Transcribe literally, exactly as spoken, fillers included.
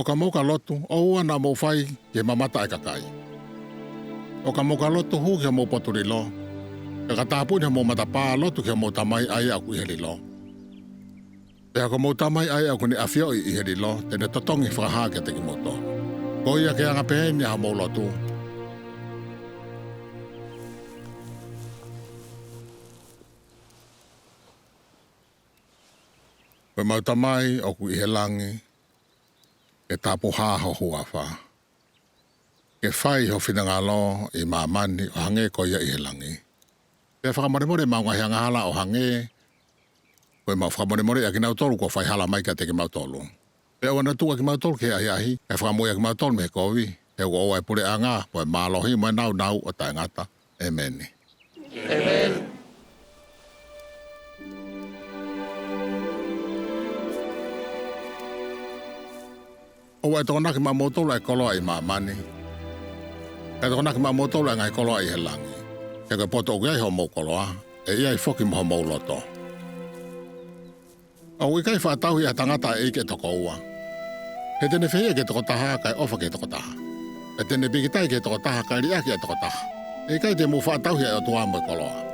ʻO ka mou ka lotu, ʻoua naʻa mou fai ki he mamata ʻa e kakaí. ʻO ka mou ka lotu, hū ki homou potu liló, pea ka tāpuni homou matapā, lotu ki hoʻomou Tamai ʻa ia ʻoku ʻi he liló. Pea ko hoʻomou Tamai ʻa ia ʻokú Ne ʻafioʻi ʻi he liló, te Ne totongi fakahā kiate kimoutolu. Ko ia ke anga peheni ʻa hoʻomou lotú. Ko ʻemau Tamai ʻoku ʻi he langi, ke tapuhā ho huafá. Ke fai ho finangaló ʻi māmani ʻo hangē ko ia ʻi he langí. Pea fakamolemole ʻemau ngaahi angahalá ʻo hangē ko ʻemau fakamolemoleʻi ʻa kinautolu kuo faihala mai kiate kimautolú. Pea ʻoua naʻa tuku ʻa kimautolu ki he ʻahiʻahí, kae fakamoʻui ʻa kimautolu mei he koví, he ʻoku ʻoʻou ʻa e puleʻangá, mo e mālohí, mo e nāunau ʻo taʻengata. ʻĒmeni. ʻOua ʻe tokonaki maʻamoutolu ʻa e koloa ʻi māmani, kae tokonaki maʻamoutolu ʻa e ngaahi koloa ʻi he langi. He ko e potu ʻoku ʻi ai hoʻomou koloá, ʻe ʻi ai foki mo homou lotó. ʻOku ʻikai faʻa tauhi ʻe ha tangata ʻa e ʻeiki ʻe toko ua; he te ne fehiʻa ki he toko tahá, kae ʻofa ki he toko tahá; pea te ne pīkitai ki he toko tahá, kae liʻaki ʻa e toko tahá. ʻE ʻikai te mou faʻa tauhi ʻa e ʻOtuá mo e koloá.